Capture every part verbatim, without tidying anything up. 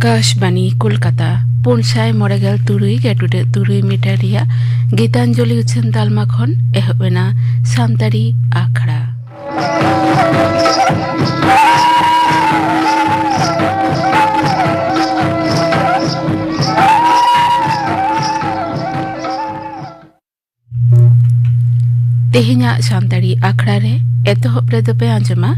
ᱟᱠᱟᱥᱵᱟᱱᱤ ᱠᱳᱞᱠᱟᱛᱟ, ᱯᱩᱱ ᱥᱟᱭ ᱢᱚᱬᱮ ᱜᱮᱞ ᱛᱩᱨᱩᱭ ᱜᱮ ᱴᱩᱰᱟᱹᱜ ᱛᱩᱨᱩᱭ ᱢᱤᱴᱟᱨ ᱨᱮᱭᱟᱜ ᱜᱤᱛᱟᱧᱡᱚᱞᱤ ᱩᱪᱷᱟᱹᱱ ᱛᱟᱞᱢᱟ ᱠᱷᱚᱱ ᱮᱦᱚᱵ ᱮᱱᱟ ᱥᱟᱱᱛᱟᱲᱤ ᱟᱠᱷᱲᱟ᱾ ᱛᱮᱦᱮᱧᱟᱜ ᱥᱟᱱᱛᱟᱲᱤ ᱟᱠᱷᱲᱟ ᱨᱮ ᱮᱛᱚᱦᱚᱵ ᱨᱮᱫᱚ ᱯᱮ ᱟᱸᱡᱚᱢᱟ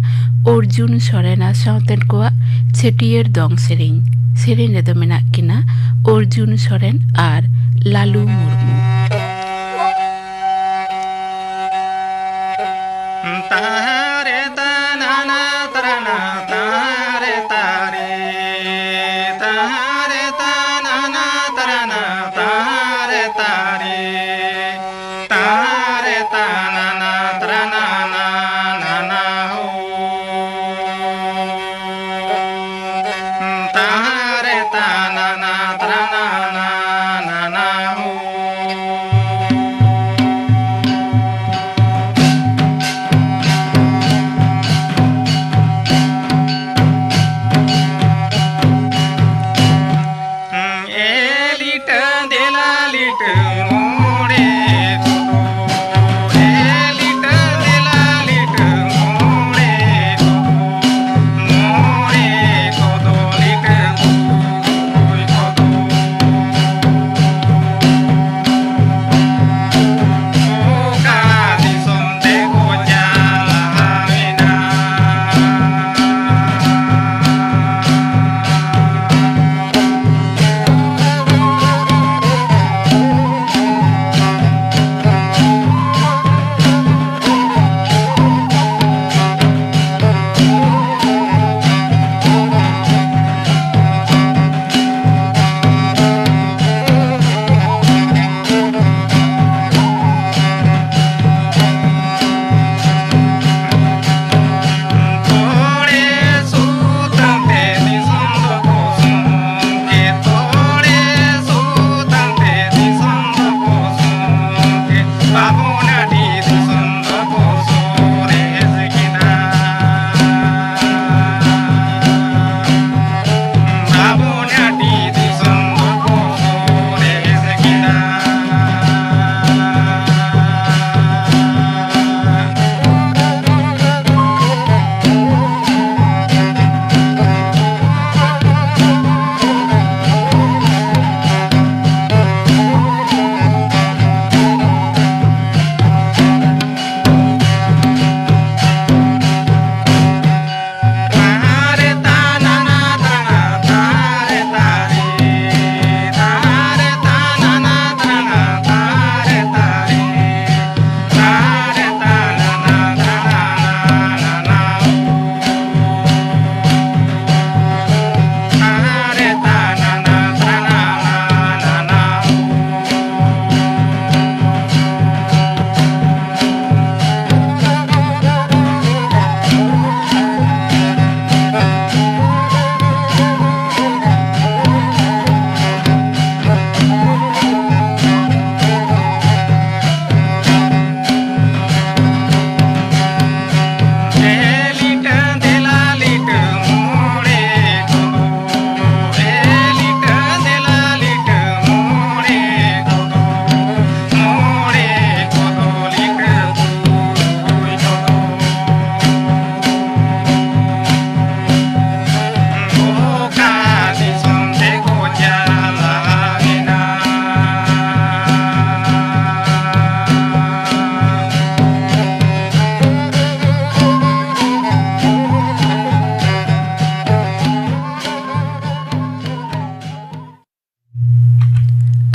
ᱚᱨᱡᱩᱱ ᱥᱚᱨᱮᱱ ᱟᱨ ᱥᱟᱶᱛᱮᱱ ᱠᱚᱣᱟᱜ ᱪᱷᱟᱹᱴᱭᱟᱹᱨ ᱫᱚᱝ ᱥᱮᱨᱮᱧ᱾ ᱥᱮᱨᱮᱧ ᱨᱮᱫᱚ ᱢᱮᱱᱟᱜ ᱠᱤᱱᱟ ᱚᱨᱡᱩᱱ ᱥᱚᱨᱮᱱ ᱟᱨ ᱞᱟᱞᱩ ᱢᱩᱨᱢᱩ᱾ ᱛᱟᱦᱟᱨᱮ ᱛᱟᱱᱟᱱᱟ ᱛᱟᱨᱟᱱᱟ ᱛᱟᱦᱟᱨᱮ ᱛᱟᱨᱮ ᱛᱟᱦᱟᱨᱮ ᱛᱟᱱᱟᱱᱟ ᱛᱟᱨᱟᱱᱟ ᱛᱟᱦᱟᱨᱮ ᱛᱟᱨᱮ ᱛᱟᱦᱟᱨᱮ ᱛᱟᱱᱟᱱᱟ ᱛᱟᱨᱟᱱᱟᱱᱟ ᱱᱟᱱᱟ ᱦᱳ᱾ ᱛᱟᱦᱟᱨᱮ ᱛᱟᱱᱟᱱᱟ ᱛᱟᱨᱟᱱᱟᱱᱟ ᱱᱟᱱᱟ ᱦᱳ᱾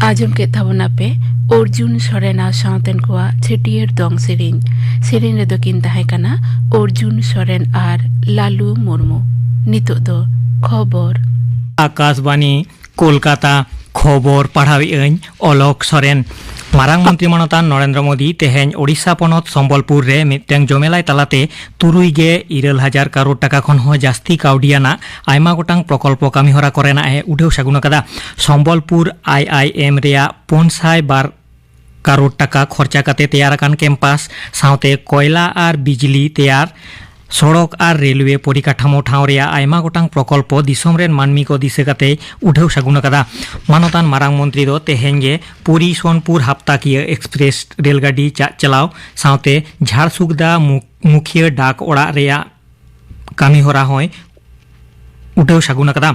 ᱟᱸᱡᱚᱢ ᱠᱮᱫ ᱛᱟᱵᱚᱱᱟᱯᱮ ᱚᱨᱡᱩᱱ ᱥᱚᱨᱮᱱ ᱟᱨ ᱥᱟᱶᱛᱮᱱ ᱠᱚᱣᱟᱜ ᱪᱷᱟᱹᱴᱭᱟᱹᱨ ᱫᱚᱝ ᱥᱮᱨᱮᱧ᱾ ᱥᱮᱨᱮᱧ ᱨᱮᱫᱚ ᱠᱤᱱ ᱛᱟᱦᱮᱸ ᱠᱟᱱᱟ ᱚᱨᱡᱩᱱ ᱥᱚᱨᱮᱱ ᱟᱨ ᱞᱟᱞᱩ ᱢᱩᱨᱢᱩ᱾ ᱱᱤᱛᱚᱜ ᱫᱚ ᱠᱷᱚᱵᱚᱨ᱾ ᱟᱠᱟᱥᱵᱟᱱᱤ, ᱠᱳᱞᱠᱟᱛᱟ᱾ ᱠᱷᱚᱵᱚᱨ ᱯᱟᱲᱦᱟᱣᱮᱫ ᱟᱹᱧ ᱚᱞᱚᱠ ᱥᱚᱨᱮᱱ᱾ ᱢᱟᱨᱟᱝ ᱢᱚᱱᱛᱨᱤ ᱢᱟᱱᱚᱛᱟᱱ ᱱᱚᱨᱮᱱᱫᱨᱚ ᱢᱳᱫᱤ ᱛᱮᱦᱮᱧ ᱳᱰᱤᱥᱟ ᱯᱚᱱᱚᱛ ᱥᱚᱢᱵᱚᱞᱯᱩᱨ ᱨᱮ ᱢᱤᱫᱴᱟᱝ ᱡᱚᱢᱮᱞᱟᱭ ᱛᱟᱞᱟᱛᱮ ᱛᱩᱨᱩᱭ ᱜᱮ ᱤᱨᱟᱹᱞ ᱦᱟᱡᱟᱨ ᱠᱟᱨᱳᱲ ᱴᱟᱠᱟ ᱠᱷᱚᱱ ᱦᱚᱸ ᱡᱟᱹᱥᱛᱤ ᱠᱟᱹᱣᱰᱤᱭᱟᱱᱟᱜ ᱟᱭᱢᱟ ᱜᱚᱴᱟᱝ ᱯᱨᱚᱠᱚᱞᱯᱚ ᱠᱟᱹᱢᱤᱦᱚᱨᱟ ᱠᱚᱨᱮᱱᱟᱜ ᱮ ᱩᱰᱷᱟᱹᱣ ᱥᱟᱹᱜᱩᱱ ᱟᱠᱟᱫᱟ᱾ ᱥᱚᱢᱵᱚᱞᱯᱩᱨ ᱟᱭᱟᱭᱮᱢ ᱨᱮᱭᱟᱜ ᱯᱩᱱ ᱥᱟᱭ ᱵᱟᱨ ᱠᱟᱨᱳᱲ ᱴᱟᱠᱟ ᱠᱷᱚᱨᱪᱟ ᱠᱟᱛᱮ ᱛᱮᱭᱟᱨ ᱟᱠᱟᱱ ᱠᱮᱢᱯᱟᱥ ᱥᱟᱶᱛᱮ ᱠᱚᱭᱞᱟ ᱟᱨ ᱵᱤᱡᱽᱞᱤ ᱛᱮᱭᱟᱨ, ᱥᱚᱲᱚᱠ ᱟᱨ ᱨᱮᱞᱣᱮ ᱯᱚᱨᱤᱠᱟᱴᱷᱟᱢᱳ ᱴᱷᱟᱶ ᱨᱮᱭᱟᱜ ᱟᱭᱢᱟ ᱜᱚᱴᱟᱝ ᱯᱨᱚᱠᱚᱞᱯᱚ ᱫᱤᱥᱚᱢ ᱨᱮᱱ ᱢᱟᱹᱱᱢᱤ ᱠᱚ ᱫᱤᱥᱟᱹ ᱠᱟᱛᱮᱭ ᱩᱰᱷᱟᱹᱣ ᱥᱟᱹᱜᱩᱱ ᱟᱠᱟᱫᱟ᱾ ᱢᱟᱱᱚᱛᱟᱱ ᱢᱟᱨᱟᱝ ᱢᱚᱱᱛᱨᱤ ᱫᱚ ᱛᱮᱦᱮᱧ ᱜᱮ ᱯᱩᱨᱤ ᱥᱳᱱᱯᱩᱨ ᱦᱟᱯᱛᱟᱠᱤᱭᱟᱹ ᱮᱠᱥᱯᱨᱮᱥ ᱨᱮᱞ ᱜᱟᱹᱰᱤ ᱪᱟᱜ ᱪᱟᱞᱟᱣ ᱥᱟᱶᱛᱮ ᱡᱷᱟᱲᱥᱩᱜᱽᱫᱟ ᱢᱩ-, ᱢᱩᱠᱷᱤᱭᱟᱹ ᱰᱟᱠ ᱚᱲᱟᱜ ᱨᱮᱭᱟᱜ ᱠᱟᱹᱢᱤ ᱦᱚᱨᱟ ᱦᱚᱸᱭ ᱩᱰᱷᱟᱹᱣ ᱥᱟᱹᱜᱩᱱ ᱟᱠᱟᱫᱟ᱾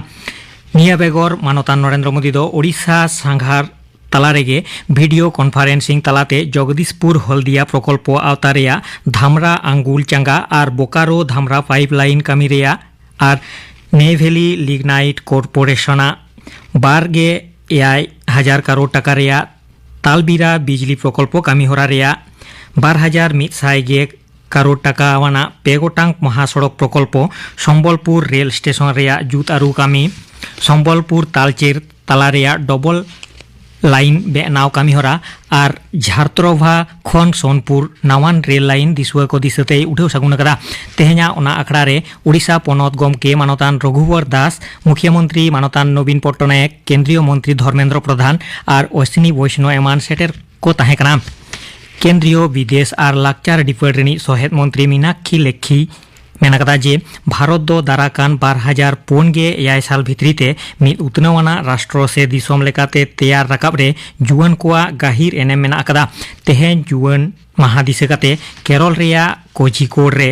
ᱱᱤᱭᱟᱹ ᱵᱮᱜᱚᱨ ᱢᱟᱱᱚᱛᱟᱱ ᱱᱚᱨᱮᱱᱫᱨᱚ ᱢᱳᱫᱤ ᱫᱚ ᱳᱰᱤᱥᱟ ᱥᱟᱸᱜᱷᱟᱨ ᱛᱟᱞᱟ ᱨᱮᱜᱮ ᱵᱷᱤᱰᱤᱭᱳ ᱠᱚᱱᱯᱷᱟᱨᱮᱱᱥᱤᱝ ᱛᱟᱞᱟᱛᱮ ᱡᱚᱜᱚᱫᱤᱥᱯᱩᱨ ᱦᱚᱞᱫᱤᱭᱟ ᱯᱨᱚᱠᱚᱞᱯᱚ ᱟᱣᱛᱟ ᱨᱮᱭᱟᱜ ᱫᱷᱟᱢᱨᱟ ᱟᱝᱜᱩᱞ ᱪᱟᱸᱜᱟ ᱟᱨ ᱵᱳᱠᱟᱨᱳ ᱫᱷᱟᱢᱨᱟ ᱯᱟᱭᱤᱯ ᱞᱟᱭᱤᱱ ᱠᱟᱹᱢᱤ ᱨᱮᱭᱟᱜ ᱟᱨ ᱱᱮᱭᱵᱷᱮᱞᱤ ᱞᱤᱜᱱᱟᱭᱤᱴ ᱠᱚᱨᱯᱳᱨᱮᱥᱚᱱᱟᱜ ᱵᱟᱨ ᱜᱮ ᱮᱭᱟᱭ ᱦᱟᱡᱟᱨ ᱠᱟᱨᱳᱲ ᱴᱟᱠᱟ ᱨᱮᱭᱟᱜ ᱛᱟᱞᱵᱤᱨᱟ ᱵᱤᱡᱽᱞᱤ ᱯᱨᱚᱠᱚᱞᱯᱚ ᱠᱟᱹᱢᱤ ᱦᱚᱨᱟ ᱨᱮᱭᱟᱜ ᱵᱟᱨ ᱦᱟᱡᱟᱨ ᱢᱤᱫ ᱥᱟᱭ ᱜᱮ ᱠᱟᱨᱳᱲ ᱴᱟᱠᱟ ᱟᱱᱟᱜ ᱯᱮ ᱜᱚᱴᱟᱝ ᱢᱚᱦᱟᱥᱚᱲᱚᱠ ᱯᱨᱚᱠᱚᱞᱯᱚ, ᱥᱚᱢᱵᱚᱞᱯᱩᱨ ᱨᱮᱞ ᱥᱴᱮᱥᱚᱱ ᱨᱮᱭᱟᱜ ᱡᱩᱛ ᱟᱹᱨᱩ ᱠᱟᱹᱢᱤ, ᱥᱚᱢᱵᱚᱞᱯᱩᱨ ᱛᱟᱞᱪᱮᱨ ᱛᱟᱞᱟ ᱨᱮᱭᱟᱜ ᱰᱚᱵᱚᱞ ᱞᱟᱭᱤᱱ ᱵᱮᱱᱟᱣ ᱠᱟᱹᱢᱤᱦᱚᱨᱟ ᱟᱨ ᱡᱷᱟᱨᱛᱨᱚᱵᱷᱟ ᱠᱷᱚᱱ ᱥᱳᱱᱯᱩᱨ ᱱᱟᱣᱟᱱ ᱨᱮᱞ ᱞᱟᱭᱤᱱ ᱫᱤᱥᱩᱣᱟᱹ ᱠᱚ ᱫᱤᱥᱟᱹᱛᱮᱭ ᱩᱰᱷᱟᱹᱣ ᱥᱟᱹᱜᱩᱱ ᱟᱠᱟᱫᱟ᱾ ᱛᱮᱦᱮᱧᱟᱜ ᱚᱱᱟ ᱟᱠᱷᱲᱟ ᱨᱮ ᱳᱰᱤᱥᱟ ᱯᱚᱱᱚᱛ ᱜᱚᱢᱠᱮ ᱢᱟᱱᱚᱛᱟᱱ ᱨᱚᱜᱷᱩᱵᱚᱨ ᱫᱟᱥ, ᱢᱩᱠᱷᱭᱟᱹ ᱢᱚᱱᱛᱨᱤ ᱢᱟᱱᱚᱛᱟᱱ ᱱᱚᱵᱤᱱ ᱯᱚᱴᱱᱟᱭᱮᱠ, ᱠᱮᱱᱫᱨᱤᱭᱚ ᱢᱚᱱᱛᱨᱤ ᱫᱷᱚᱨᱢᱮᱱᱫᱨᱚ ᱯᱨᱚᱫᱷᱟᱱ ᱟᱨ ᱚᱥᱥᱤᱱᱤ ᱵᱳᱭᱥᱱᱚ ᱮᱢᱟᱱ ᱥᱮᱴᱮᱨ ᱠᱚ ᱛᱟᱦᱮᱸ ᱠᱟᱱᱟ᱾ ᱠᱮᱱᱫᱨᱤᱭᱚ ᱵᱤᱫᱮᱥ ᱟᱨ ᱞᱟᱠᱪᱟᱨ ᱰᱤᱯᱟᱨᱴ ᱨᱤᱱᱤᱡ ᱥᱚᱦᱮᱫ ᱢᱚᱱᱛᱨᱤ ᱢᱤᱱᱟᱠᱠᱷᱤ ᱞᱮᱠᱠᱷᱤ ᱢᱮᱱ ᱟᱠᱟᱫᱟ ᱡᱮ ᱵᱷᱟᱨᱚᱛ ᱫᱚ ᱫᱟᱨᱟ ᱠᱟᱱ ᱵᱟᱨ ᱦᱟᱡᱟᱨ ᱯᱩᱱ ᱜᱮ ᱮᱭᱟᱭ ᱥᱟᱞ ᱵᱷᱤᱛᱨᱤ ᱛᱮ ᱢᱤᱫ ᱩᱛᱱᱟᱹᱣ ᱟᱱᱟᱜ ᱨᱟᱥᱴᱨᱚ ᱥᱮ ᱫᱤᱥᱚᱢ ᱞᱮᱠᱟᱛᱮ ᱛᱮᱭᱟᱨ ᱨᱟᱠᱟᱵ ᱨᱮ ᱡᱩᱣᱟᱹᱱ ᱠᱚᱣᱟᱜ ᱜᱟᱹᱦᱤᱨ ᱮᱱᱮᱢ ᱢᱮᱱᱟᱜ ᱟᱠᱟᱫᱟ᱾ ᱛᱮᱦᱮᱧ ᱡᱩᱣᱟᱹᱱ ᱢᱟᱦᱟ ᱫᱤᱥᱟᱹ ᱠᱟᱛᱮ ᱠᱮᱨᱚᱞ ᱨᱮᱭᱟᱜ ᱠᱳᱡᱷᱤᱠᱳᱰ ᱨᱮ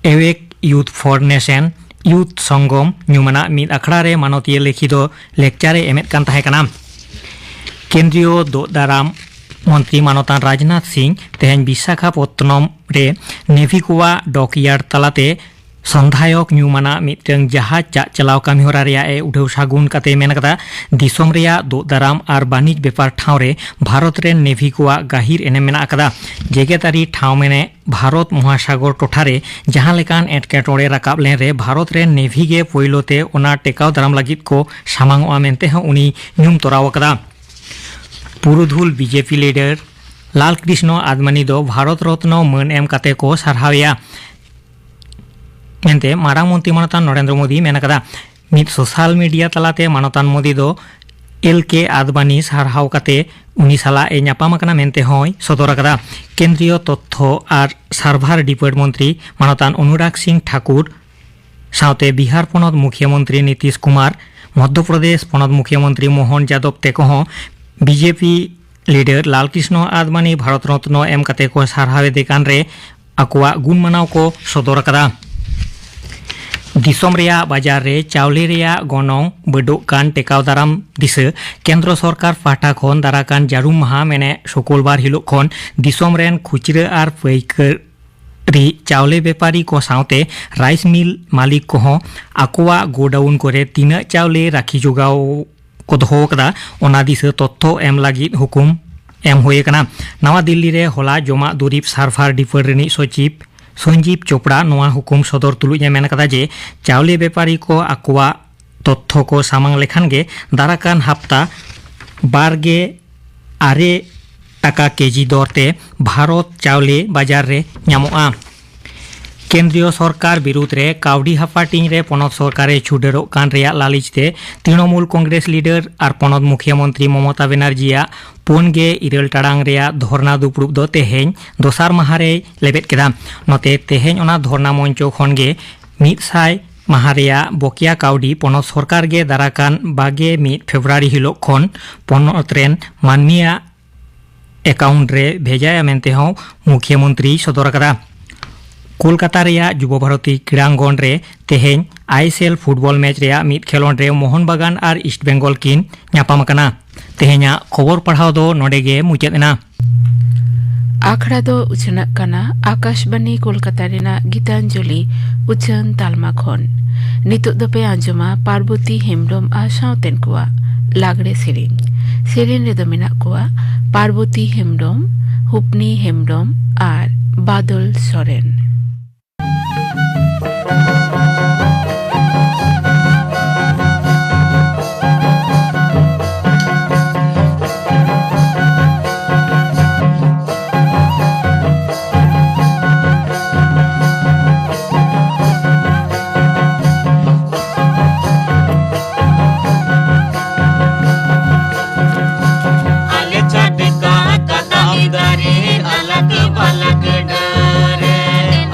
ᱮᱣᱮᱠ ᱭᱩᱛᱷ ᱯᱷᱚᱨ ᱱᱮᱥᱚᱱ ᱭᱩᱛᱷ ᱥᱚᱝᱜᱚᱢ ᱧᱩᱢᱟᱱᱟᱜ ᱢᱤᱫ ᱟᱠᱷᱲᱟ ᱨᱮ ᱢᱟᱱᱚᱛᱤᱭᱟᱹ ᱞᱮᱠᱷᱤ ᱫᱚ ᱞᱮᱠᱪᱟᱨ ᱮ ᱮᱢᱮᱫ ᱠᱟᱱ ᱛᱟᱦᱮᱸ ᱠᱟᱱᱟ᱾ ᱠᱮᱱᱫᱨᱤᱭᱚ ᱫᱳᱜ ᱫᱟᱨᱟᱢ ᱢᱚᱱᱛᱨᱤ ᱢᱟᱱᱚᱛᱟᱱ ᱨᱟᱡᱽᱱᱟᱛᱷ ᱥᱤᱝ ᱛᱮᱦᱮᱧ ᱵᱤᱥᱟᱠᱷᱟᱯᱚᱛᱛᱚᱱᱚᱢ ᱨᱮ ᱱᱮᱵᱷᱤ ᱠᱚᱣᱟᱜ ᱰᱚᱠᱭᱟᱨᱰ ᱛᱟᱞᱟᱛᱮ ᱥᱚᱱᱫᱷᱟᱭᱚᱠ ᱧᱩᱢᱟᱱᱟᱜ ᱢᱤᱫᱴᱟᱝ ᱡᱟᱦᱟᱡᱽ ᱪᱟᱜ ᱪᱟᱞᱟᱣ ᱠᱟᱹᱢᱤᱦᱚᱨᱟ ᱨᱮᱭᱟᱜ ᱮ ᱩᱰᱷᱟᱹᱣ ᱥᱟᱹᱜᱩᱱ ᱠᱟᱛᱮ ᱢᱮᱱ ᱠᱟᱫᱟ, ᱫᱤᱥᱚᱢ ᱨᱮᱭᱟᱜ ᱫᱳᱜ ᱫᱟᱨᱟᱢ ᱟᱨ ᱵᱟᱹᱱᱤᱡᱽ ᱵᱮᱯᱟᱨ ᱴᱷᱟᱶ ᱨᱮ ᱵᱷᱟᱨᱚᱛ ᱨᱮᱱ ᱱᱮᱵᱷᱤ ᱠᱚᱣᱟᱜ ᱜᱟᱹᱦᱤᱨ ᱮᱱᱮᱢ ᱢᱮᱱᱟᱜ ᱟᱠᱟᱫᱟ᱾ ᱡᱮᱜᱮᱛᱟᱹᱨᱤ ᱴᱷᱟᱶ ᱢᱮᱱᱮ ᱵᱷᱟᱨᱚᱛ ᱢᱚᱦᱟᱥᱟᱜᱚᱨ ᱴᱚᱴᱷᱟ ᱨᱮ ᱡᱟᱦᱟᱸ ᱞᱮᱠᱟᱱ ᱮᱴᱠᱮᱴᱚᱬᱮ ᱨᱟᱠᱟᱵ ᱞᱮᱱ ᱨᱮ ᱵᱷᱟᱨᱚᱛ ᱨᱮᱱ ᱱᱮᱵᱷᱤ ᱜᱮ ᱯᱳᱭᱞᱳ ᱛᱮ ᱚᱱᱟ ᱴᱮᱠᱟᱣ ᱫᱟᱨᱟᱢ ᱞᱟᱹᱜᱤᱫ ᱠᱚ ᱥᱟᱢᱟᱝ ᱚᱜᱼᱟ ᱢᱮᱱᱛᱮ ᱦᱚᱸ ᱩᱱᱤ ᱧᱩᱢ ᱛᱚᱨᱟᱣ ᱟᱠᱟᱫᱟ᱾ ᱯᱩᱨᱩᱫᱷᱩᱞ ᱵᱤᱡᱮᱯᱤ ᱞᱤᱰᱟᱨ ᱞᱟᱞ ᱠᱨᱤᱥᱱᱚ ᱟᱫᱢᱟᱱᱤ ᱫᱚ ᱵᱷᱟᱨᱚᱛ ᱨᱚᱛᱱᱚ ᱢᱟᱹᱱ ᱮᱢ ᱠᱟᱛᱮ ᱠᱚ ᱥᱟᱨᱦᱟᱣᱮᱭᱟ ᱢᱮᱱᱛᱮ ᱢᱟᱨᱟᱝ ᱢᱚᱱᱛᱨᱤ ᱢᱟᱱᱚᱛᱟᱱ ᱱᱚᱨᱮᱱᱫᱨᱚ ᱢᱳᱫᱤ ᱢᱮᱱ ᱟᱠᱟᱫᱟ᱾ ᱢᱤᱫ ᱥᱳᱥᱟᱞ ᱢᱤᱰᱤᱭᱟ ᱛᱟᱞᱟᱛᱮ ᱢᱟᱱᱚᱛᱟᱱ ᱢᱳᱫᱤ ᱫᱚ ᱮᱞ ᱠᱮ ᱟᱫᱵᱟᱱᱤ ᱥᱟᱨᱦᱟᱣ ᱠᱟᱛᱮ ᱩᱱᱤ ᱥᱟᱞᱟᱜ ᱮ ᱧᱟᱯᱟᱢ ᱟᱠᱟᱱᱟ ᱢᱮᱱᱛᱮ ᱦᱚᱸᱭ ᱥᱚᱫᱚᱨ ᱟᱠᱟᱫᱟ᱾ ᱠᱮᱱᱫᱨᱤᱭᱚ ᱛᱚᱛᱛᱷᱚ ᱟᱨ ᱥᱟᱨᱵᱷᱟᱨ ᱰᱤᱯᱟᱨᱴ ᱢᱚᱱᱛᱨᱤ ᱢᱟᱱᱚᱛᱟᱱ ᱚᱱᱩᱨᱟᱜᱽ ᱥᱤᱝ ᱴᱷᱟᱠᱩᱨ ᱥᱟᱶᱛᱮ ᱵᱤᱦᱟᱨ ᱯᱚᱱᱚᱛ ᱢᱩᱠᱷᱤᱭᱟᱹ ᱢᱚᱱᱛᱨᱤ ᱱᱤᱛᱤᱥ ᱠᱩᱢᱟᱨ, ᱢᱚᱫᱷᱭᱚ ᱯᱨᱚᱫᱮᱥ ᱯᱚᱱᱚᱛ ᱢᱩᱠᱷᱤᱭᱟᱹ ᱢᱚᱱᱛᱨᱤ ᱢᱳᱦᱚᱱ ᱡᱟᱫᱚᱵ ᱛᱮᱠᱚ ᱦᱚᱸ ᱵᱤᱡᱮᱯᱤ ᱞᱤᱰᱟᱨ ᱞᱟᱞ ᱠᱨᱤᱥᱱᱚ ᱟᱫᱵᱟᱱᱤ ᱵᱷᱟᱨᱚᱛ ᱨᱚᱛᱱᱚ ᱮᱢ ᱠᱟᱛᱮ ᱠᱚ ᱥᱟᱨᱦᱟᱣ ᱮᱫᱮ ᱠᱟᱱ ᱨᱮ ᱟᱠᱚᱣᱟᱜ ᱜᱩᱱ ᱢᱟᱱᱟᱣ ᱠᱚ ᱥᱚᱫᱚᱨ ᱟᱠᱟᱫᱟ᱾ ᱫᱤᱥᱚᱢ ᱨᱮᱭᱟᱜ ᱵᱟᱡᱟᱨ ᱨᱮ ᱪᱟᱣᱞᱮ ᱨᱮᱭᱟᱜ ᱜᱚᱱᱚᱝ ᱵᱟᱹᱰᱚᱜ ᱠᱟᱱ ᱴᱮᱠᱟᱣ ᱫᱟᱨᱟᱢ ᱫᱤᱥᱟᱹ ᱠᱮᱱᱫᱨᱚ ᱥᱚᱨᱠᱟᱨ ᱯᱟᱦᱴᱟ ᱠᱷᱚᱱ ᱫᱟᱨᱟᱠᱟᱱ ᱡᱟᱹᱨᱩᱢ ᱢᱟᱦᱟ ᱢᱮᱱᱮ ᱥᱩᱠᱩᱞᱵᱟᱨ ᱦᱤᱞᱳᱜ ᱠᱷᱚᱱ ᱫᱤᱥᱚᱢ ᱨᱮᱱ ᱠᱷᱩᱪᱨᱟᱹ ᱟᱨ ᱯᱟᱹᱭᱠᱟᱹᱨᱤ ᱪᱟᱣᱞᱮ ᱵᱮᱯᱟᱨᱤ ᱠᱚ ᱥᱟᱶᱛᱮ ᱨᱟᱭᱤᱥ ᱢᱤᱞ ᱢᱟᱹᱞᱤᱠ ᱠᱚᱦᱚᱸ ᱟᱠᱚᱣᱟᱜ ᱜᱳᱰᱟᱣᱩᱱ ᱠᱚᱨᱮ ᱛᱤᱱᱟᱹᱜ ᱪᱟᱣᱞᱮ ᱨᱟᱠᱷᱤ ᱡᱚᱜᱟᱣ ᱠᱚ ᱫᱚᱦᱚ ᱟᱠᱟᱫᱟ, ᱚᱱᱟ ᱫᱤᱥᱟᱹ ᱛᱚᱛᱛᱷᱚ ᱮᱢ ᱞᱟᱹᱜᱤᱫ ᱦᱩᱠᱩᱢ ᱮᱢ ᱦᱩᱭ ᱟᱠᱟᱱᱟ᱾ ᱱᱟᱣᱟ ᱫᱤᱞᱞᱤ ᱨᱮ ᱦᱚᱞᱟ ᱡᱚᱢᱟᱜ ᱫᱩᱨᱤᱵ ᱥᱟᱨᱵᱷᱟᱨ ᱰᱤᱯᱟᱨᱴ ᱨᱤᱱᱤᱡ ᱥᱚᱪᱤᱵᱽ ᱥᱚᱧᱡᱤᱵᱽ ᱪᱳᱯᱲᱟ ᱱᱚᱣᱟ ᱦᱩᱠᱩᱢ ᱥᱚᱫᱚᱨ ᱛᱩᱞᱩᱡ ᱮ ᱢᱮᱱ ᱟᱠᱟᱫᱟ ᱡᱮ ᱪᱟᱣᱞᱮ ᱵᱮᱯᱟᱨᱤ ᱠᱚ ᱟᱠᱚᱣᱟᱜ ᱛᱚᱛᱛᱷᱚ ᱠᱚ ᱥᱟᱢᱟᱝ ᱞᱮᱠᱷᱟᱱ ᱜᱮ ᱫᱟᱨᱟᱠᱟᱱ ᱦᱟᱯᱛᱟ ᱵᱟᱨ ᱜᱮ ᱟᱨᱮ ᱴᱟᱠᱟ ᱠᱮᱡᱤ ᱫᱚᱨ ᱛᱮ ᱵᱷᱟᱨᱚᱛ ᱪᱟᱣᱞᱮ ᱵᱟᱡᱟᱨ ᱨᱮ ᱧᱟᱢᱚᱜᱼᱟ᱾ ᱠᱮᱱᱫᱨᱤᱭᱚ ᱥᱚᱨᱠᱟᱨ ᱵᱤᱨᱩᱫᱽ ᱨᱮ ᱠᱟᱹᱣᱰᱤ ᱦᱟᱯᱟᱴᱤᱧ ᱨᱮ ᱯᱚᱱᱚᱛ ᱥᱚᱨᱠᱟᱨᱮ ᱪᱷᱩᱰᱟᱹᱨᱚᱜ ᱠᱟᱱ ᱨᱮᱭᱟᱜ ᱞᱟᱹᱞᱤᱥ ᱛᱮ ᱛᱨᱤᱱᱚᱢᱩᱞ ᱠᱚᱝᱜᱨᱮᱥ ᱞᱤᱰᱟᱨ ᱟᱨ ᱯᱚᱱᱚᱛ ᱢᱩᱠᱷᱤᱭᱟᱹ ᱢᱚᱱᱛᱨᱤ ᱢᱚᱢᱚᱛᱟ ᱵᱮᱱᱟᱨᱡᱤᱭᱟᱜ ᱯᱩᱱ ᱜᱮ ᱤᱨᱟᱹᱞ ᱴᱟᱲᱟᱝ ᱨᱮᱭᱟᱜ ᱫᱷᱚᱨᱱᱟ ᱫᱩᱯᱲᱩᱵ ᱫᱚ ᱛᱮᱦᱮᱧ ᱫᱚᱥᱟᱨ ᱢᱟᱦᱟ ᱨᱮᱭ ᱞᱮᱵᱮᱫ ᱠᱮᱫᱟ᱾ ᱱᱚᱛᱮ ᱛᱮᱦᱮᱧ ᱚᱱᱟ ᱫᱷᱚᱨᱱᱟ ᱢᱚᱧᱪᱚ ᱠᱷᱚᱱ ᱜᱮ ᱢᱤᱫ ᱥᱟᱭ ᱢᱟᱦᱟ ᱨᱮᱭᱟᱜ ᱵᱚᱠᱮᱭᱟ ᱠᱟᱹᱣᱰᱤ ᱯᱚᱱᱚᱛ ᱥᱚᱨᱠᱟᱨ ᱜᱮ ᱫᱟᱨᱟᱠᱟᱱ ᱵᱟᱜᱮ ᱢᱤᱫ ᱯᱷᱮᱵᱽᱨᱩᱣᱟᱨᱤ ᱦᱤᱞᱳᱜ ᱠᱷᱚᱱ ᱯᱚᱱᱚᱛ ᱨᱮᱱ ᱢᱟᱹᱱᱢᱤᱭᱟᱜ ᱮᱠᱟᱣᱩᱱᱴ ᱨᱮ ᱵᱷᱮᱡᱟᱭᱟ ᱢᱮᱱᱛᱮ ᱦᱚᱸ ᱢᱩᱠᱷᱤᱭᱟᱹ ᱢᱚᱱᱛᱨᱤᱭ ᱥᱚᱫᱚᱨ ᱟᱠᱟᱫᱟ᱾ ᱠᱳᱞᱠᱟᱛᱟ ᱨᱮᱭᱟᱜ ᱡᱩᱵᱚ ᱵᱷᱟᱨᱚᱛᱤ ᱠᱨᱤᱲᱟᱝᱜᱚᱱ ᱨᱮ ᱛᱮᱦᱮᱧ ᱟᱭᱮᱥᱮᱞ ᱯᱷᱩᱴᱵᱚᱞ ᱢᱮᱪ ᱨᱮᱭᱟᱜ ᱢᱤᱫ ᱠᱷᱮᱞᱚᱸᱰ ᱨᱮ ᱢᱳᱦᱚᱱ ᱵᱟᱜᱟᱱ ᱟᱨ ᱤᱥᱴ ᱵᱮᱝᱜᱚᱞ ᱠᱤᱱ ᱧᱟᱯᱟᱢ ᱟᱠᱟᱱᱟ᱾ ᱛᱮᱦᱮᱧᱟᱜ ᱠᱷᱚᱵᱚᱨ ᱯᱟᱲᱦᱟᱣ ᱫᱚ ᱱᱚᱰᱮ ᱜᱮ ᱢᱩᱪᱟᱹᱫ ᱮᱱᱟ᱾ ᱟᱠᱷᱲᱟ ᱫᱚ ᱩᱪᱷᱟᱹᱱᱟᱜ ᱠᱟᱱᱟ ᱟᱠᱟᱥᱵᱟᱱᱤ ᱠᱳᱞᱠᱟᱛᱟ ᱨᱮᱱᱟᱜ ᱜᱤᱛᱟᱧᱡᱚᱞᱤ ᱩᱪᱷᱟᱹᱱ ᱛᱟᱞᱢᱟ ᱠᱷᱚᱱ᱾ ᱱᱤᱛᱚᱜ ᱫᱚᱯᱮ ᱟᱸᱡᱚᱢᱟ ᱯᱟᱨᱵᱚᱛᱤ ᱦᱮᱢᱵᱽᱨᱚᱢ ᱟᱨ ᱥᱟᱶᱛᱮᱱ ᱠᱚᱣᱟᱜ ᱞᱟᱜᱽᱲᱮ ᱥᱮᱨᱮᱧ᱾ ᱥᱮᱨᱮᱧ ᱨᱮᱫᱚ ᱢᱮᱱᱟᱜ ᱠᱚᱣᱟ ᱯᱟᱨᱵᱚᱛᱤ ᱦᱮᱢᱵᱽᱨᱚᱢ, ᱦᱩᱯᱱᱤ ᱦᱮᱢᱵᱽᱨᱚᱢ ᱟᱨ ᱵᱟᱫᱚᱞ ᱥᱚᱨᱮᱱ᱾ ᱟᱞᱮ ᱪᱷᱟᱴᱠᱟ ᱠᱟᱫᱟᱢ ᱫᱟᱨᱮ ᱟᱞᱟᱜᱽ ᱵᱟᱞᱟᱜᱽ ᱰᱟᱹᱨ ᱨᱮ᱾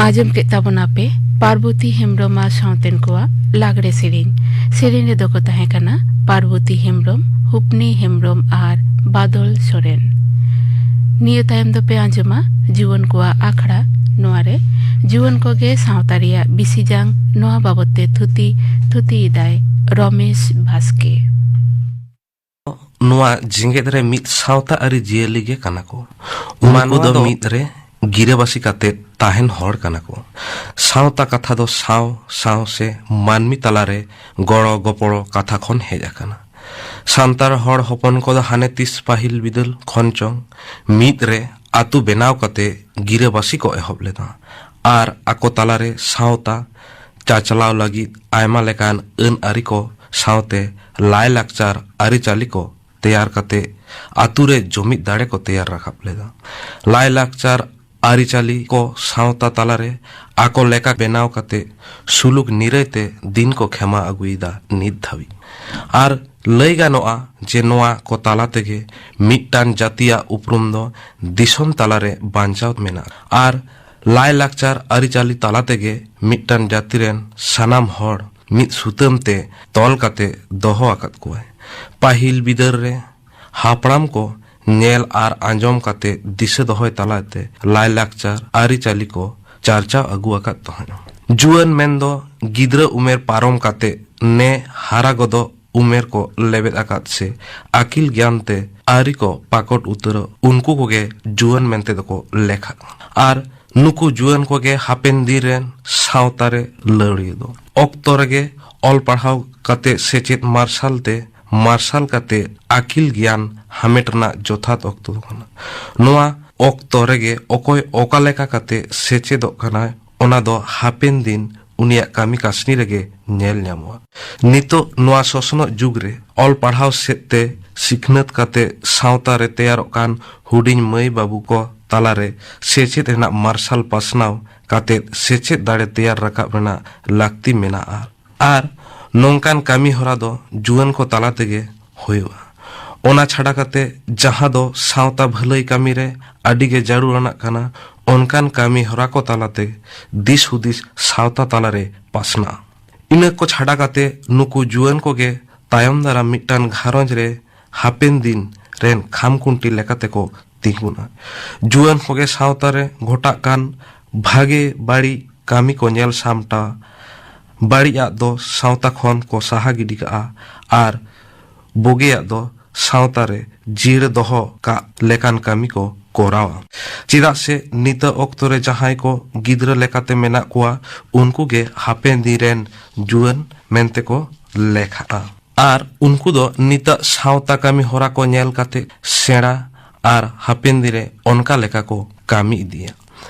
ᱟᱸᱡᱚᱢ ᱠᱮᱫ ᱛᱟᱵᱚᱱᱟ ᱯᱮ ᱯᱟᱨᱵᱚᱛᱤ ᱦᱮᱢᱵᱽᱨᱚᱢ ᱟᱨ ᱥᱟᱶᱛᱮᱱ ᱠᱚᱣᱟᱜ ᱞᱟᱜᱽᱲᱮ ᱥᱮᱨᱮᱧ᱾ ᱥᱮᱨᱮᱧ ᱨᱮᱫᱚ ᱠᱚ ᱛᱟᱦᱮᱸ ᱠᱟᱱᱟ ᱯᱟᱨᱵᱚᱛᱤ ᱦᱮᱢᱵᱽᱨᱚᱢ, ᱦᱩᱯᱱᱤ ᱦᱮᱢᱵᱽᱨᱚᱢ ᱟᱨ ᱵᱟᱫᱚᱞ ᱥᱚᱨᱮᱱ᱾ ᱱᱤᱭᱟᱹ ᱛᱟᱭᱚᱢ ᱫᱚᱯᱮ ᱟᱸᱡᱚᱢᱟ ᱡᱩᱣᱟᱹᱱ ᱠᱚᱣᱟᱜ ᱟᱠᱷᱲᱟ᱾ ᱱᱚᱣᱟ ᱨᱮ ᱡᱩᱣᱟᱹᱱ ᱠᱚᱜᱮ ᱥᱟᱶᱛᱟ ᱨᱮᱭᱟᱜ ᱵᱤᱥᱤ ᱡᱟᱝ, ᱱᱚᱣᱟ ᱵᱟᱵᱚᱛ ᱛᱮ ᱛᱷᱩᱛᱤ ᱛᱷᱩᱛᱤᱭᱮᱫᱟᱭ ᱨᱚᱢᱮᱥ ᱵᱟᱥᱠᱮ᱾ ᱱᱚᱣᱟ ᱡᱮᱜᱮᱛ ᱨᱮ ᱢᱤᱫ ᱥᱟᱶᱛᱟ ᱟᱹᱨᱤ ᱡᱤᱭᱟᱹᱞᱤ ᱜᱮ ᱠᱟᱱᱟ ᱠᱚ᱾ ᱩᱱᱠᱩ ᱢᱟᱱᱣᱟ ᱫᱚ ᱫᱚ ᱢᱤᱫ ᱨᱮ ᱜᱤᱨᱟᱹᱵᱟᱹᱥᱤ ᱠᱟᱛᱮ ᱛᱟᱦᱮᱱ ᱦᱚᱲ ᱠᱟᱱᱟ ᱠᱚ᱾ ᱥᱟᱶᱛᱟ ᱠᱟᱛᱷᱟ ᱫᱚ ᱥᱟᱶ ᱥᱟᱶ ᱥᱮ ᱢᱟᱹᱱᱢᱤ ᱛᱟᱞᱟᱨᱮ ᱜᱚᱲᱚ ᱜᱚᱯᱚᱲᱚ ᱠᱟᱛᱷᱟ ᱠᱷᱚᱱ ᱦᱮᱡ ᱟᱠᱟᱱᱟ᱾ ᱥᱟᱱᱛᱟᱲ ᱦᱚᱲ ᱦᱚᱯᱚᱱ ᱠᱚᱫᱚ ᱦᱟᱱᱮ ᱛᱤᱥ ᱯᱟᱹᱦᱤᱞ ᱵᱤᱫᱟᱹᱞ ᱠᱷᱚᱱ ᱪᱚᱝ ᱢᱤᱫ ᱨᱮ ᱟᱹᱛᱩ ᱵᱮᱱᱟᱣ ᱠᱟᱛᱮ ᱜᱤᱨᱟᱹᱵᱟᱹᱥᱤ ᱠᱚ ᱮᱦᱚᱵ ᱞᱮᱫᱟ ᱟᱨ ᱟᱠᱚ ᱛᱟᱞᱟᱨᱮ ᱥᱟᱶᱛᱟ ᱪᱟᱪᱞᱟᱣ ᱞᱟᱹᱜᱤᱫ ᱟᱭᱢᱟ ᱞᱮᱠᱟᱱ ᱟᱹᱱ ᱟᱹᱨᱤ ᱠᱚ ᱥᱟᱶᱛᱮ ᱞᱟᱭᱼᱞᱟᱠᱪᱟᱨ ᱟᱹᱨᱤᱪᱟᱹᱞᱤ ᱠᱚ ᱛᱮᱭᱟᱨ ᱠᱟᱛᱮ ᱟᱹᱛᱩ ᱨᱮ ᱡᱩᱢᱤᱫ ᱫᱟᱲᱮ ᱠᱚ ᱛᱮᱭᱟᱨ ᱨᱟᱠᱟᱵ ᱞᱮᱫᱟ᱾ ᱞᱟᱭᱼᱞᱟᱠᱪᱟᱨ ᱟᱹᱨᱤᱪᱟᱹᱞᱤ ᱠᱚ ᱥᱟᱶᱛᱟ ᱛᱟᱞᱟᱨᱮ ᱟᱠᱚ ᱞᱮᱠᱟ ᱵᱮᱱᱟᱣ ᱠᱟᱛᱮ ᱥᱩᱞᱩᱠ ᱱᱤᱨᱟᱹᱭ ᱛᱮ ᱫᱤᱱ ᱠᱚ ᱠᱷᱮᱢᱟ ᱟᱹᱜᱩᱭᱮᱫᱟ ᱱᱤᱛ ᱫᱷᱟᱹᱵᱤᱡ᱾ ᱟᱨ ᱞᱟᱹᱭ ᱜᱟᱱᱚᱜᱼᱟ ᱡᱮ ᱱᱚᱣᱟ ᱠᱚ ᱛᱟᱞᱟ ᱛᱮᱜᱮ ᱢᱤᱫᱴᱟᱝ ᱡᱟᱹᱛᱤᱭᱟᱜ ᱩᱯᱨᱩᱢ ᱫᱚ ᱫᱤᱥᱚᱢ ᱛᱟᱞᱟᱨᱮ ᱵᱟᱧᱪᱟᱣ ᱢᱮᱱᱟᱜᱼᱟ᱾ ᱟᱨ ᱞᱟᱭᱼᱞᱟᱠᱪᱟᱨ ᱟᱹᱨᱤᱪᱟᱹᱞᱤ ᱛᱟᱞᱟ ᱛᱮᱜᱮ ᱢᱤᱫᱴᱟᱝ ᱡᱟᱹᱛᱤ ᱨᱮᱱ ᱥᱟᱱᱟᱢ ᱦᱚᱲ ᱢᱤᱫ ᱥᱩᱛᱟᱹᱢ ᱛᱮ ᱛᱚᱞ ᱠᱟᱛᱮ ᱫᱚᱦᱚ ᱟᱠᱟᱫ ᱠᱚᱣᱟᱭ᱾ ᱯᱟᱹᱦᱤᱞ ᱵᱤᱫᱟᱹᱞ ᱨᱮ ᱦᱟᱯᱲᱟᱢ ᱠᱚ ᱧᱮᱞ ᱟᱨ ᱟᱸᱡᱚᱢ ᱠᱟᱛᱮ ᱫᱤᱥᱟᱹ ᱫᱚᱦᱚᱭ ᱛᱟᱞᱟᱛᱮ ᱞᱟᱭᱼᱞᱟᱠᱪᱟᱨ ᱟᱹᱨᱤᱪᱟᱹᱞᱤ ᱠᱚ ᱪᱟᱨᱪᱟᱣ ᱟᱹᱜᱩ ᱟᱠᱟᱫ ᱛᱟᱦᱮᱸᱫ᱾ ᱡᱩᱣᱟᱹᱱ ᱢᱮᱱᱫᱚ ᱜᱤᱫᱽᱨᱟᱹ ᱩᱢᱮᱨ ᱯᱟᱨᱚᱢ ᱠᱟᱛᱮ ᱱᱮ ᱦᱟᱨᱟ ᱜᱚᱫᱚᱜ ᱩᱢᱮᱨ ᱠᱚ ᱞᱮᱵᱮᱫ ᱟᱠᱟᱫ ᱥᱮ ᱟᱹᱠᱤᱞ ᱜᱮᱭᱟᱱ ᱛᱮ ᱟᱹᱨᱤ ᱠᱚ ᱯᱟᱠᱚᱴ ᱩᱛᱟᱹᱨᱚᱜ, ᱩᱱᱠᱩ ᱠᱚᱜᱮ ᱡᱩᱣᱟᱹᱱ ᱢᱮᱱᱛᱮ ᱫᱚᱠᱚ ᱞᱮᱠᱷᱟᱜᱼᱟ᱾ ᱟᱨ ᱱᱩᱠᱩ ᱡᱩᱣᱟᱹᱱ ᱠᱚᱜᱮ ᱦᱟᱯᱮᱱ ᱫᱤᱱ ᱨᱮᱱ ᱥᱟᱶᱛᱟ ᱨᱮ ᱞᱟᱹᱣᱲᱤᱭᱟᱹ ᱫᱚ᱾ ᱚᱠᱛᱚ ᱨᱮᱜᱮ ᱚᱞ ᱯᱟᱲᱦᱟᱣ ᱠᱟᱛᱮ ᱥᱮᱪᱮᱫ ᱢᱟᱨᱥᱟᱞ ᱛᱮ, ᱢᱟᱨᱥᱟᱞ ᱠᱟᱛᱮ ᱟᱹᱠᱤᱞ ᱜᱮᱭᱟᱱ ᱦᱟᱢᱮᱴ ᱨᱮᱱᱟᱜ ᱡᱚᱛᱷᱟᱛ ᱚᱠᱛᱚ ᱫᱚ ᱠᱟᱱᱟ᱾ ᱱᱚᱣᱟ ᱚᱠᱛᱚ ᱨᱮᱜᱮ ᱚᱠᱚᱭ ᱚᱠᱟ ᱞᱮᱠᱟ ᱠᱟᱛᱮ ᱥᱮᱪᱮᱫᱚᱜ ᱠᱟᱱᱟᱭ, ᱚᱱᱟ ᱫᱚ ᱦᱟᱯᱮᱱ ᱫᱤᱱ ᱩᱱᱤᱭᱟᱜ ᱠᱟᱹᱢᱤ ᱠᱟᱹᱥᱱᱤ ᱨᱮᱜᱮ ᱧᱮᱞ ᱧᱟᱢᱚᱜᱼᱟ᱾ ᱱᱤᱛᱚᱜ ᱱᱚᱣᱟ ᱥᱚᱥᱱᱚᱜ ᱡᱩᱜᱽ ᱨᱮ ᱚᱞ ᱯᱟᱲᱦᱟᱣ ᱥᱮᱫ ᱛᱮ ᱥᱤᱠᱷᱱᱟᱹᱛ ᱠᱟᱛᱮ ᱥᱟᱶᱛᱟ ᱨᱮ ᱛᱮᱭᱟᱨᱚᱜ ᱠᱟᱱ ᱦᱩᱰᱤᱧ ᱢᱟᱹᱭ ᱵᱟᱹᱵᱩ ᱠᱚ ᱛᱟᱞᱟᱨᱮ ᱥᱮᱪᱮᱫ ᱨᱮᱱᱟᱜ ᱢᱟᱨᱥᱟᱞ ᱯᱟᱥᱱᱟᱣ ᱠᱟᱛᱮ ᱥᱮᱪᱮᱫ ᱫᱟᱲᱮ ᱛᱮᱭᱟᱨ ᱨᱟᱠᱟᱵ ᱨᱮᱱᱟᱜ ᱞᱟᱹᱠᱛᱤ ᱢᱮᱱᱟᱜᱼᱟ᱾ ᱟᱨ ᱱᱚᱝᱠᱟᱱ ᱠᱟᱹᱢᱤ ᱦᱚᱨᱟ ᱫᱚ ᱡᱩᱣᱟᱹᱱ ᱠᱚ ᱛᱟᱞᱟ ᱛᱮᱜᱮ ᱦᱩᱭᱩᱜᱼᱟ᱾ ᱚᱱᱟ ᱪᱷᱟᱰᱟ ᱠᱟᱛᱮ ᱡᱟᱦᱟᱸ ᱫᱚ ᱥᱟᱶᱛᱟ ᱵᱷᱟᱹᱞᱟᱹᱭ ᱠᱟᱹᱢᱤ ᱨᱮ ᱟᱹᱰᱤ ᱜᱮ ᱡᱟᱹᱨᱩᱲ ᱟᱱᱟᱜ ᱠᱟᱱᱟ, ᱚᱱᱠᱟᱱ ᱠᱟᱹᱢᱤ ᱦᱚᱨᱟ ᱠᱚ ᱛᱟᱞᱟᱛᱮ ᱫᱤᱥ ᱦᱩᱫᱤᱥ ᱥᱟᱶᱛᱟ ᱛᱟᱞᱟᱨᱮ ᱯᱟᱥᱱᱟᱜᱼᱟ᱾ ᱤᱱᱟᱹ ᱠᱚ ᱪᱷᱟᱰᱟ ᱠᱟᱛᱮ ᱱᱩᱠᱩ ᱡᱩᱣᱟᱹᱱ ᱠᱚᱜᱮ ᱛᱟᱭᱚᱢ ᱫᱟᱨᱟᱢ ᱢᱤᱫᱴᱟᱝ ᱜᱷᱟᱨᱚᱸᱡᱽ ᱨᱮ ᱦᱟᱯᱮᱱ ᱫᱤᱱ ᱨᱮᱱ ᱠᱷᱟᱢᱠᱷᱩᱱᱴᱤ ᱞᱮᱠᱟᱛᱮ ᱠᱚ ᱛᱤᱸᱜᱩᱱᱟ᱾ ᱡᱩᱣᱟᱹᱱ ᱠᱚᱜᱮ ᱥᱟᱶᱛᱟ ᱨᱮ ᱜᱷᱚᱴᱟᱜ ᱠᱟᱱ ᱵᱷᱟᱜᱮ ᱵᱟᱹᱲᱤᱡ ᱠᱟᱹᱢᱤ ᱠᱚ ᱧᱮᱞ ᱥᱟᱢᱴᱟᱣᱟ᱾ ᱵᱟᱹᱲᱤᱡᱟᱜ ᱫᱚ ᱥᱟᱶᱛᱟ ᱠᱷᱚᱱ ᱠᱚ ᱥᱟᱦᱟ ᱜᱤᱰᱤ ᱠᱟᱜᱼᱟ ᱟᱨ ᱵᱩᱜᱤᱭᱟᱜ ᱫᱚ ᱥᱟᱶᱛᱟ ᱨᱮ ᱡᱤᱭᱟᱹᱲ ᱫᱚᱦᱚ ᱠᱟᱜ ᱞᱮᱠᱟᱱ ᱠᱟᱹᱢᱤ ᱠᱚ ᱠᱚᱨᱟᱣᱟ᱾ ᱪᱮᱫᱟᱜ ᱥᱮ ᱱᱤᱛᱟᱹᱜ ᱚᱠᱛᱚ ᱨᱮ ᱡᱟᱦᱟᱸᱭ ᱠᱚ ᱜᱤᱫᱽᱨᱟᱹ ᱞᱮᱠᱟᱛᱮ ᱢᱮᱱᱟᱜ ᱠᱚᱣᱟ, ᱩᱱᱠᱩ ᱜᱮ ᱦᱟᱯᱮᱱ ᱫᱤᱱ ᱨᱮᱱ ᱡᱩᱣᱟᱹᱱ ᱢᱮᱱᱛᱮ ᱠᱚ ᱞᱮᱠᱷᱟᱜᱼᱟ᱾ ᱟᱨ ᱩᱱᱠᱩ ᱫᱚ ᱱᱤᱛᱟᱹᱜ ᱥᱟᱶᱛᱟ ᱠᱟᱹᱢᱤ ᱦᱚᱨᱟ ᱠᱚ ᱧᱮᱞ ᱠᱟᱛᱮ ᱥᱮᱬᱟ ᱟᱨ ᱦᱟᱯᱮᱱ ᱫᱤᱱ ᱨᱮ ᱚᱱᱠᱟ ᱞᱮᱠᱟ ᱠᱚ ᱠᱟᱹᱢᱤ ᱤᱫᱤᱭᱟ᱾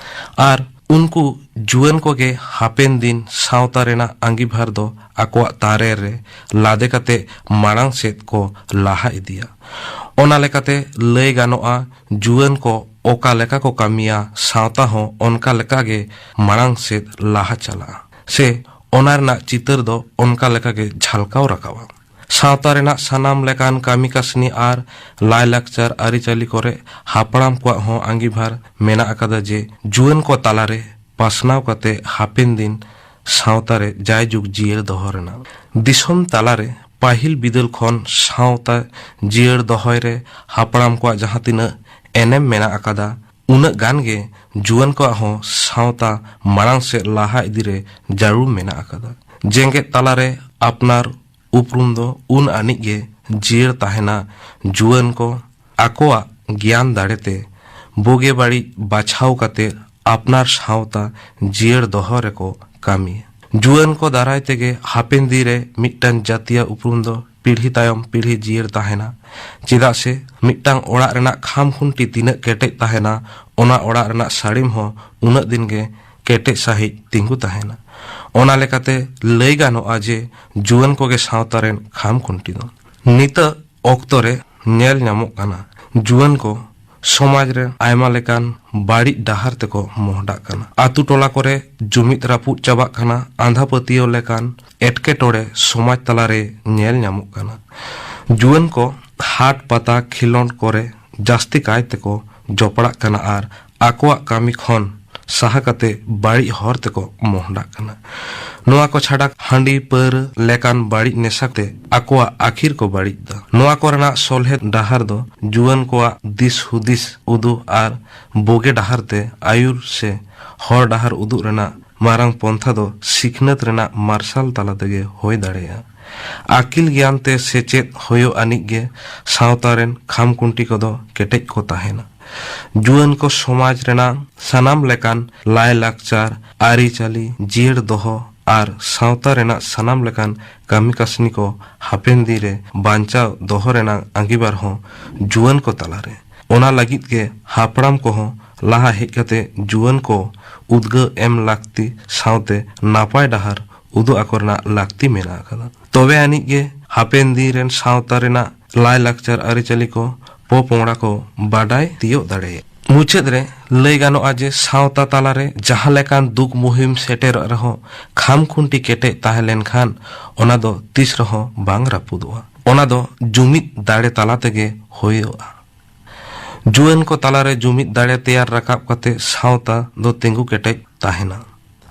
ᱟᱨ ᱩᱱᱠᱩ ᱡᱩᱣᱟᱹᱱ ᱠᱚᱜᱮ ᱦᱟᱯᱮᱱ ᱫᱤᱱ ᱥᱟᱶᱛᱟ ᱨᱮᱱᱟᱜ ᱟᱸᱜᱤᱵᱷᱟᱨ ᱫᱚ ᱟᱠᱚᱣᱟᱜ ᱛᱟᱨᱮ ᱨᱮ ᱞᱟᱫᱮ ᱠᱟᱛᱮ ᱢᱟᱲᱟᱝ ᱥᱮᱫ ᱠᱚ ᱞᱟᱦᱟ ᱤᱫᱤᱭᱟ᱾ ᱚᱱᱟ ᱞᱮᱠᱟᱛᱮ ᱞᱟᱹᱭ ᱜᱟᱱᱚᱜᱼᱟ, ᱡᱩᱣᱟᱹᱱ ᱠᱚ ᱚᱠᱟ ᱞᱮᱠᱟ ᱠᱚ ᱠᱟᱹᱢᱤᱭᱟ, ᱥᱟᱶᱛᱟ ᱦᱚᱸ ᱚᱱᱠᱟ ᱞᱮᱠᱟ ᱜᱮ ᱢᱟᱲᱟᱝ ᱥᱮᱫ ᱞᱟᱦᱟ ᱪᱟᱞᱟᱜᱼᱟ, ᱥᱮ ᱚᱱᱟ ᱨᱮᱱᱟᱜ ᱪᱤᱛᱟᱹᱨ ᱫᱚ ᱚᱱᱠᱟ ᱞᱮᱠᱟ ᱜᱮ ᱡᱷᱟᱞᱠᱟᱣ ᱨᱟᱠᱟᱵᱼᱟ᱾ ᱥᱟᱶᱛᱟ ᱨᱮᱱᱟᱜ ᱥᱟᱱᱟᱢ ᱞᱮᱠᱟᱱ ᱠᱟᱹᱢᱤ ᱠᱟᱹᱥᱱᱤ ᱟᱨ ᱞᱟᱭᱼᱞᱟᱠᱪᱟᱨ ᱟᱹᱨᱤᱪᱟᱹᱞᱤ ᱠᱚᱨᱮ ᱦᱟᱯᱲᱟᱢ ᱠᱚᱣᱟᱜ ᱦᱚᱸ ᱟᱸᱜᱤᱵᱷᱟᱨ ᱢᱮᱱᱟᱜ ᱟᱠᱟᱫᱟ, ᱡᱮ ᱡᱩᱣᱟᱹᱱ ᱠᱚ ᱛᱟᱞᱟᱨᱮ ᱯᱟᱥᱱᱟᱣ ᱠᱟᱛᱮ ᱦᱟᱯᱮᱱ ᱫᱤᱱ ᱥᱟᱶᱛᱟ ᱨᱮ ᱡᱟᱭᱡᱩᱜᱽ ᱡᱤᱭᱟᱹᱲ ᱫᱚᱦᱚ ᱨᱮᱱᱟᱜ᱾ ᱫᱤᱥᱚᱢ ᱛᱟᱞᱟᱨᱮ ᱯᱟᱹᱦᱤᱞ ᱵᱤᱫᱟᱹᱞ ᱠᱷᱚᱱ ᱥᱟᱶᱛᱟ ᱡᱤᱭᱟᱹᱲ ᱫᱚᱦᱚᱭ ᱨᱮ ᱦᱟᱯᱲᱟᱢ ᱠᱚᱣᱟᱜ ᱡᱟᱦᱟᱸ ᱛᱤᱱᱟᱹᱜ ᱮᱱᱮᱢ ᱢᱮᱱᱟᱜ ᱟᱠᱟᱫᱟ, ᱩᱱᱟᱹᱜ ᱜᱟᱱ ᱜᱮ ᱡᱩᱣᱟᱹᱱ ᱠᱚᱣᱟᱜ ᱦᱚᱸ ᱥᱟᱶᱛᱟ ᱢᱟᱲᱟᱝ ᱥᱮᱫ ᱞᱟᱦᱟ ᱤᱫᱤ ᱨᱮ ᱡᱟᱹᱨᱩᱲ ᱢᱮᱱᱟᱜ ᱟᱠᱟᱫᱟ᱾ ᱡᱮᱜᱮᱛ ᱛᱟᱞᱟᱨᱮ ᱟᱯᱱᱟᱨ ᱩᱯᱨᱩᱢ ᱫᱚ ᱩᱱ ᱟᱹᱱᱤᱡ ᱜᱮ ᱡᱤᱭᱟᱹᱲ ᱛᱟᱦᱮᱱᱟ, ᱡᱩᱣᱟᱹᱱ ᱠᱚ ᱟᱠᱚᱣᱟᱜ ᱜᱮᱭᱟᱱ ᱫᱟᱲᱮᱛᱮ ᱵᱩᱜᱤ ᱵᱟᱹᱲᱤᱡ ᱵᱟᱪᱷᱟᱣ ᱠᱟᱛᱮ ᱟᱯᱱᱟᱨ ᱥᱟᱶᱛᱟ ᱡᱤᱭᱟᱹᱲ ᱫᱚᱦᱚ ᱨᱮᱠᱚ ᱠᱟᱹᱢᱤᱭᱟ᱾ ᱡᱩᱣᱟᱹᱱ ᱠᱚ ᱫᱟᱨᱟᱭ ᱛᱮᱜᱮ ᱦᱟᱯᱮᱱ ᱫᱤᱱ ᱨᱮ ᱢᱤᱫᱴᱟᱝ ᱡᱟᱹᱛᱤᱭᱟᱜ ᱩᱯᱨᱩᱢ ᱫᱚ ᱯᱤᱲᱦᱤ ᱛᱟᱭᱚᱢ ᱯᱤᱲᱦᱤ ᱡᱤᱭᱟᱹᱲ ᱛᱟᱦᱮᱱᱟ᱾ ᱪᱮᱫᱟᱜ ᱥᱮ ᱢᱤᱫᱴᱟᱝ ᱚᱲᱟᱜ ᱨᱮᱱᱟᱜ ᱠᱷᱟᱢ ᱠᱷᱩᱱᱴᱤ ᱛᱤᱱᱟᱹᱜ ᱠᱮᱴᱮᱡ ᱛᱟᱦᱮᱱᱟ, ᱚᱱᱟ ᱚᱲᱟᱜ ᱨᱮᱱᱟᱜ ᱥᱟᱹᱲᱤᱢ ᱦᱚᱸ ᱩᱱᱟᱹᱜ ᱫᱤᱱ ᱜᱮ ᱠᱮᱴᱮᱡ ᱥᱟᱹᱦᱤᱡ ᱛᱤᱸᱜᱩ ᱛᱟᱦᱮᱱᱟ᱾ ᱚᱱᱟ ᱞᱮᱠᱟᱛᱮ ᱞᱟᱹᱭ ᱜᱟᱱᱚᱜᱼᱟ ᱡᱮ ᱡᱩᱣᱟᱹᱱ ᱠᱚᱜᱮ ᱥᱟᱶᱛᱟ ᱨᱮᱱ ᱠᱷᱟᱢ ᱠᱷᱩᱱᱴᱤ ᱫᱚ᱾ ᱱᱤᱛᱚᱜ ᱚᱠᱛᱚ ᱨᱮ ᱧᱮᱞ ᱧᱟᱢᱚᱜ ᱠᱟᱱᱟ, ᱡᱩᱣᱟᱹᱱ ᱠᱚ ᱥᱚᱢᱟᱡᱽ ᱨᱮ ᱟᱭᱢᱟ ᱞᱮᱠᱟᱱ ᱵᱟᱹᱲᱤᱡ ᱰᱟᱦᱟᱨ ᱛᱮᱠᱚ ᱢᱚᱦᱰᱟᱜ ᱠᱟᱱᱟ᱾ ᱟᱛᱳ ᱴᱚᱞᱟ ᱠᱚᱨᱮ ᱡᱩᱢᱤᱫ ᱨᱟᱹᱯᱩᱫ ᱪᱟᱵᱟᱜ ᱠᱟᱱᱟ, ᱟᱸᱫᱷᱟ ᱯᱟᱹᱛᱭᱟᱹᱣ ᱞᱮᱠᱟᱱ ᱮᱴᱠᱮᱴᱚᱬᱮ ᱥᱚᱢᱟᱡᱽ ᱛᱟᱞᱟᱨᱮ ᱧᱮᱞ ᱧᱟᱢᱚᱜ ᱠᱟᱱᱟ᱾ ᱡᱩᱣᱟᱹᱱ ᱠᱚ ᱦᱟᱴ ᱯᱟᱛᱟ ᱠᱷᱮᱞᱳᱸᱰ ᱠᱚᱨᱮ ᱡᱟᱹᱥᱛᱤ ᱠᱟᱭ ᱛᱮᱠᱚ ᱡᱚᱯᱲᱟᱜ ᱠᱟᱱᱟ ᱟᱨ ᱟᱠᱚᱣᱟᱜ ᱠᱟᱹᱢᱤ ᱠᱷᱚᱱ ᱥᱟᱦᱟ ᱠᱟᱛᱮ ᱵᱟᱹᱲᱤᱡ ᱦᱚᱨ ᱛᱮᱠᱚ ᱢᱚᱦᱰᱟᱜ ᱠᱟᱱᱟ᱾ ᱱᱚᱣᱟ ᱠᱚ ᱪᱷᱟᱰᱟ ᱦᱟᱺᱰᱤ ᱯᱟᱹᱣᱨᱟᱹ ᱞᱮᱠᱟᱱ ᱵᱟᱹᱲᱤᱡ ᱱᱮᱥᱟ ᱛᱮ ᱟᱠᱚᱣᱟᱜ ᱟᱹᱠᱷᱤᱨ ᱠᱚ ᱵᱟᱹᱲᱤᱡ ᱮᱫᱟ᱾ ᱱᱚᱣᱟ ᱠᱚᱨᱮᱱᱟᱜ ᱥᱚᱞᱦᱮ ᱰᱟᱦᱟᱨ ᱫᱚ ᱡᱩᱣᱟᱹᱱ ᱠᱚᱣᱟᱜ ᱫᱤᱥ ᱦᱩᱫᱤᱥ ᱩᱫᱩᱜ ᱟᱨ ᱵᱩᱜᱤ ᱰᱟᱦᱟᱨ ᱛᱮ ᱟᱹᱭᱩᱨ ᱥᱮ ᱦᱚᱨ ᱰᱟᱦᱟᱨ ᱩᱫᱩᱜ ᱨᱮᱱᱟᱜ ᱢᱟᱨᱟᱝ ᱯᱚᱱᱛᱷᱟ ᱫᱚ ᱥᱤᱠᱷᱱᱟᱹᱛ ᱨᱮᱱᱟᱜ ᱢᱟᱨᱥᱟᱞ ᱛᱟᱞᱟ ᱛᱮᱜᱮ ᱦᱩᱭ ᱫᱟᱲᱮᱭᱟᱜᱼᱟ᱾ ᱟᱹᱠᱤᱞ ᱜᱮᱭᱟᱱ ᱛᱮ ᱥᱮᱪᱮᱫ ᱦᱩᱭᱩᱜ ᱟᱹᱱᱤᱡ ᱜᱮ ᱥᱟᱶᱛᱟ ᱨᱮᱱ ᱠᱷᱟᱢᱠᱷᱩᱱᱴᱤ ᱠᱚᱫᱚ ᱠᱮᱴᱮᱡ ᱠᱚ ᱛᱟᱦᱮᱱᱟ᱾ ᱡᱩᱣᱟᱹᱱ ᱠᱚ ᱥᱚᱢᱟᱡᱽ ᱨᱮᱱᱟᱜ ᱥᱟᱱᱟᱢ ᱞᱮᱠᱟᱱ ᱞᱟᱭᱼᱞᱟᱠᱪᱟᱨ, ᱟᱹᱨᱤᱪᱟᱹᱞᱤ ᱡᱤᱭᱟᱹᱲ ᱫᱚᱦᱚ ᱟᱨ ᱥᱟᱶᱛᱟ ᱨᱮᱱᱟᱜ ᱥᱟᱱᱟᱢ ᱞᱮᱠᱟᱱ ᱠᱟᱹᱢᱤ ᱠᱟᱹᱥᱱᱤ ᱠᱚ ᱦᱟᱯᱮᱱ ᱫᱤᱱ ᱨᱮ ᱵᱟᱧᱪᱟᱣ ᱫᱚᱦᱚ ᱨᱮᱱᱟᱜ ᱟᱸᱜᱤᱵᱷᱟᱨ ᱦᱚᱸ ᱡᱩᱣᱟᱹᱱ ᱠᱚ ᱛᱟᱞᱟᱨᱮ᱾ ᱚᱱᱟ ᱞᱟᱹᱜᱤᱫ ᱜᱮ ᱦᱟᱯᱲᱟᱢ ᱠᱚᱦᱚᱸ ᱞᱟᱦᱟ ᱦᱮᱡ ᱠᱟᱛᱮ ᱡᱩᱣᱟᱹᱱ ᱠᱚ ᱩᱫᱽᱜᱟᱹᱣ ᱮᱢ ᱞᱟᱹᱠᱛᱤ ᱥᱟᱶᱛᱮ ᱱᱟᱯᱟᱭ ᱰᱟᱦᱟᱨ ᱩᱫᱩᱜ ᱟᱠᱚ ᱨᱮᱱᱟᱜ ᱞᱟᱹᱠᱛᱤ ᱢᱮᱱᱟᱜ ᱟᱠᱟᱫᱟ᱾ ᱛᱚᱵᱮ ᱟᱹᱱᱤᱡ ᱜᱮ ᱦᱟᱯᱮᱱ ᱫᱤᱱ ᱨᱮᱱ ᱥᱟᱶᱛᱟ ᱨᱮᱱᱟᱜ ᱞᱟᱭᱼᱞᱟᱠᱪᱟᱨ ᱟᱹᱨᱤᱪᱟᱹᱞᱤ ᱠᱚ ᱯᱚᱯᱚᱝᱲᱟ ᱠᱚ ᱵᱟᱰᱟᱭ ᱛᱤᱭᱳᱜ ᱫᱟᱲᱮᱭᱟᱜᱼᱟ᱾ ᱢᱩᱪᱟᱹᱫ ᱨᱮ ᱞᱟᱹᱭ ᱜᱟᱱᱚᱜᱼᱟ ᱡᱮ ᱥᱟᱶᱛᱟ ᱛᱟᱞᱟᱨᱮ ᱡᱟᱦᱟᱸ ᱞᱮᱠᱟᱱ ᱫᱩᱠ ᱢᱩᱦᱤᱢ ᱥᱮᱴᱮᱨᱚᱜ ᱨᱮᱦᱚᱸ ᱠᱷᱟᱢᱠᱷᱩᱱᱴᱤ ᱠᱮᱴᱮᱡ ᱛᱟᱦᱮᱸ ᱞᱮᱱᱠᱷᱟᱱ ᱚᱱᱟ ᱫᱚ ᱛᱤᱥ ᱨᱮᱦᱚᱸ ᱵᱟᱝ ᱨᱟᱹᱯᱩᱫᱚᱜᱼᱟ᱾ ᱚᱱᱟ ᱫᱚ ᱡᱩᱢᱤᱫ ᱫᱟᱲᱮ ᱛᱟᱞᱟ ᱛᱮᱜᱮ ᱦᱩᱭᱩᱜᱼᱟ᱾ ᱡᱩᱣᱟᱹᱱ ᱠᱚ ᱛᱟᱞᱟᱨᱮ ᱡᱩᱢᱤᱫ ᱫᱟᱲᱮ ᱛᱮᱭᱟᱨ ᱨᱟᱠᱟᱵ ᱠᱟᱛᱮ ᱥᱟᱶᱛᱟ ᱫᱚ ᱛᱤᱸᱜᱩ ᱠᱮᱴᱮᱡ ᱛᱟᱦᱮᱱᱟ᱾